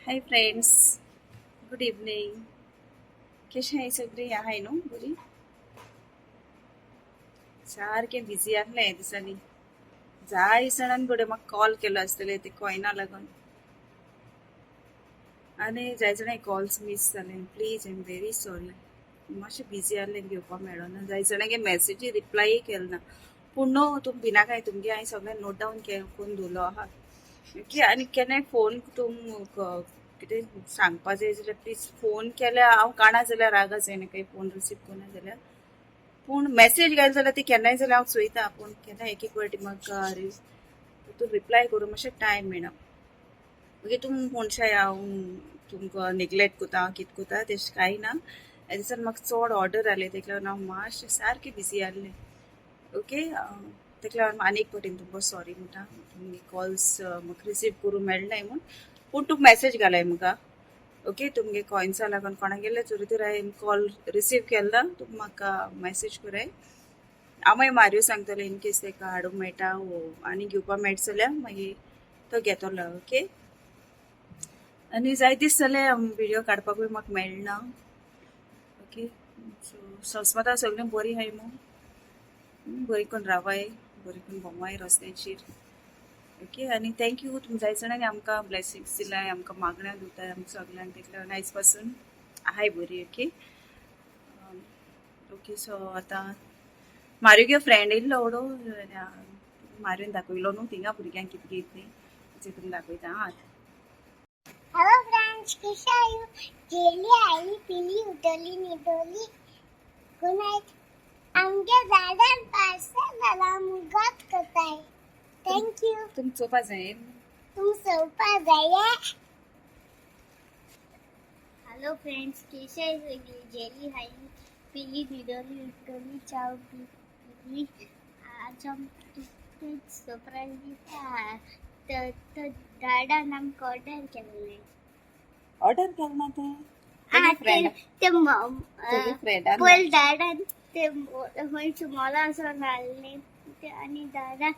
Hi friends, good evening. कशें आहाय सगळीं? आहाय न्हू बरी? सारकें बिजी आहलें हे दिसांनी. जाय जाणान घडये म्हाका कॉल केलो आसतले ते कॉयना लागून आनी जाय जाणां कॉल्स मीस जाले. Please, I am very sorry. मातशें बिजी आहलें, घेवपाक मेळना. जाय जाणांगे मॅसेजी रिप्लाय केल ना. पूण न्हू, तुमी भिनाकाय, तुमगे हांवें सगळें नोट डावन करून दवरलो आहा. ओके, आनी केन्नाय फोन तुम कितें सांगपा जाय जाल्यार प्लीज फोन केल्यार हांव काणा जाल्यार रागा जायना काही फोन रिसीव करना जाल्यार. पूण मॅसेज घाल जाल्यार ती केन्नाय जाल्यार हांव चोयता. पूण केन्ना एक एक फावटी म्हाका तितून रिप्लाय करूं मातशें टायम मेळना. मागीर तुमी म्हणशाय हांव तुमकां नेग्लेक्ट करता, कितें करता, तेशें कांय ना. ह्या दिसान म्हाका चड ऑर्डर आले, तेका लागून हांव मातशें सारकें बिजी आहलें. ओके, तेका लागून आनी एक फावटीन तुमकां सॉरी म्हणटा, तुमगे कॉल्स म्हाका रिसीव करूंक मेळनाय म्हूण. पूण तुका मॅसेज घालाय म्हाका. ओके, तुमगे कॉयन्सा लागून कोणागेले जरी तर हांवें कॉल रिसीव केलो ना, तुका म्हाका मॅसेज कराय. हांव मागीर मारयो सांगतलें, इन केस ताका हाडूंक मेळटा वो आनी घेवपाक मेळटा जाल्यार मागीर तो घेतलो. ओके, आनी जाय दीस जाले व्हिडियो काडपाकूय म्हाका मेळना. ओके, सो सस्मता सगळीं बरीं आहाय मू? बरी करून रावाय, बरी करून भोंवाय रस्त्याचेर. ओके, आनी thank you, तुमी जाय जाणांनी आमकां ब्लेसिंग्स दिलाय, आमकां मागण्या दिताय आमकां सगल्यांक. तेका लागून आयज पासून आहाय बरी. ओके ओके, सो आतां मारियो फ्रेंड येयल्लो वडो मारियोन दाखयलो न्हू थिंगा भुरग्यांक कितें कितें तें तुमकां दाखयता आं. हॅलो फ्रेंड्स, कशे आयो? जेली आई, पिली, उठली, न्हिदली. Good night. आमच्या झाडान पार्सल जाला, मुगात करताय. Thank you. तुम चोवपा जाय. तुम चोवपा जाय. हॅलो फ्रेंड्स, कशे आहाय सगळी? जेली हाई, पिली, न्हिदली, उठली, चाव पिली. आज आमकां सरप्रायज दिता. तर झाडान आमकां ऑर्डर केल्लें. ऑर्डर केलें ना तें. आ, फ्रेंड ते तुगे फ्रेंडान. पयल दादान ते खंयच्या मॉलान सावन हाडले ते आनी दादा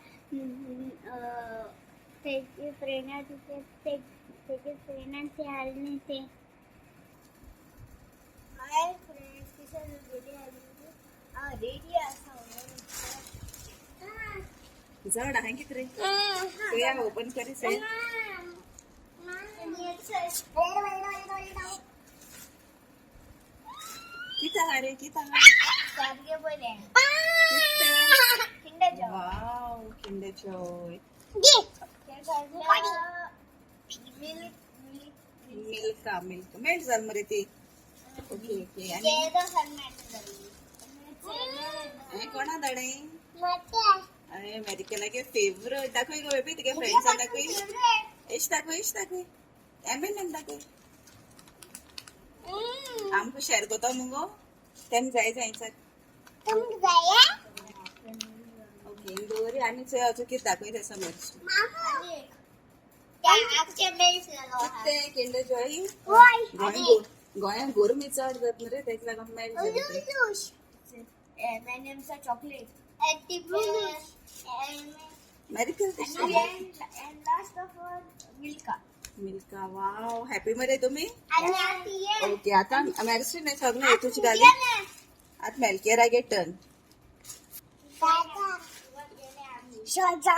तेजे फ्रेंडा ते तेजे फ्रेंडान ते हाडले ते. हाय फ्रेंड्स, कशे गेली? रेडी आसा. जड आहे कितें रे? चोया, ओपन करी चोय. कितें आहा रे? कितें आहा? सारकें बरें. कितें? Kinder Joy. वाव, Kinder Joy. Milk. Milka, milk मेळ जाल मरे ती. ओके ओके, आनी हें कोणा धाडे? अरे, मेडिकलागे फेवरेट. दाखय गो बेबी, तुगे फ्रेंड्सान दाखय. एश दाखय, एश दाखय, एम एन एम दाखय. आमकां शेअर करता मुगो, तेम जाय जाय. ओके, दवरी आनी चोय, अजून कितें दाखय तें समज. तें किंडर जॉय. गोंयांत गोंयांत गरमी चड जाता न्हू रे, तेका लागून मेळ जाता ते. Chocolate. Medical. And last of all, Milka. Milka, wow, happy मरे तुम्ही? ओके, आता मॅरिस्ट्री नाही, सगळं हेतूच घाली. आता मेलकेरागे टर्न. जा जा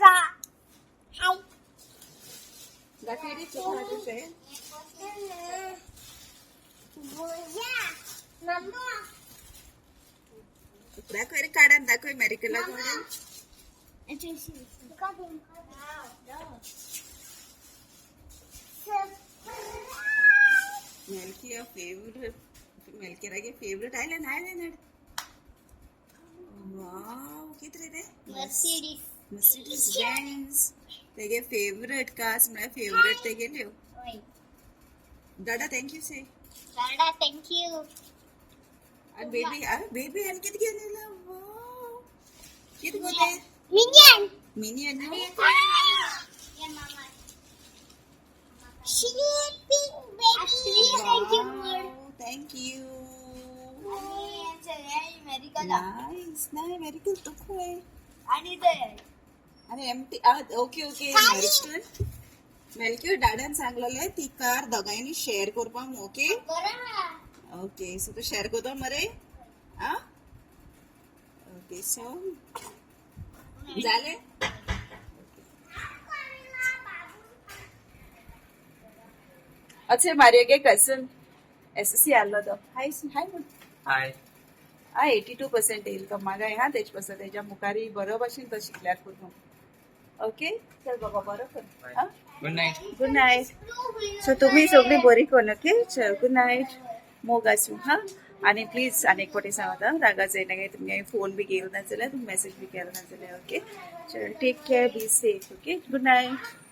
जा. हाय. दाखय रे, कितें आहा तें. मम्मा. दाखय रे, काडान दाखय मेडिकलाक. मम्मा. म्हणून. मेलकिया फेवरेट, मेलकेरागे फेवरेट. आयल्यान, आयल्यान. वाव, कितें रे तें? मर्सिडीज. मर्सिडीज बेन्स, तेगे फेवरेट कार्स म्हळ्यार फेवरेट तेगेल्यो. दादा, thank you से. दादा, thank you. आनी बेबी, बेबी आनी कितें घेवन येयला? वाव, कितें गो तें? मिनियन. मिनियन न्हू. Sleeping baby. Thank you. Thank you. Nice. नाही, मेडिकल तो खंय? आणि ते आणि एमटी. Okay okay, मेरिस्टन. मेलक्यू डाडान सांगलेले ती कार दोगांयनी शेअर करपाक, ओके? बरं. ओके, सो तू शेअर करता मरे? आ, ओके, सो जालें. अच्छा, मारियो कसन एसएससी आलो तो. हाय हाय म्हण. हाय. हा, 82% येईल तो मागाय. हा, तेज पासत तेच्या मुखारय बरो भाशेन तो शिकल्यार पुरो. ओके, चल बाबा, बरो कर. हा. Good night. Good night. So तुम्ही सगळी बरी कर, ओके? चल, गुड नायट, मोग आसूं. हा, आनी प्लीज आनी एक फावटी सांगता, रागा जायना. तुमगे फोन बी केलो ना जाल्यार, तुमी मॅसेज बी केलो ना जाल्यार. ओके, चल, take care, be safe. Okay, good night.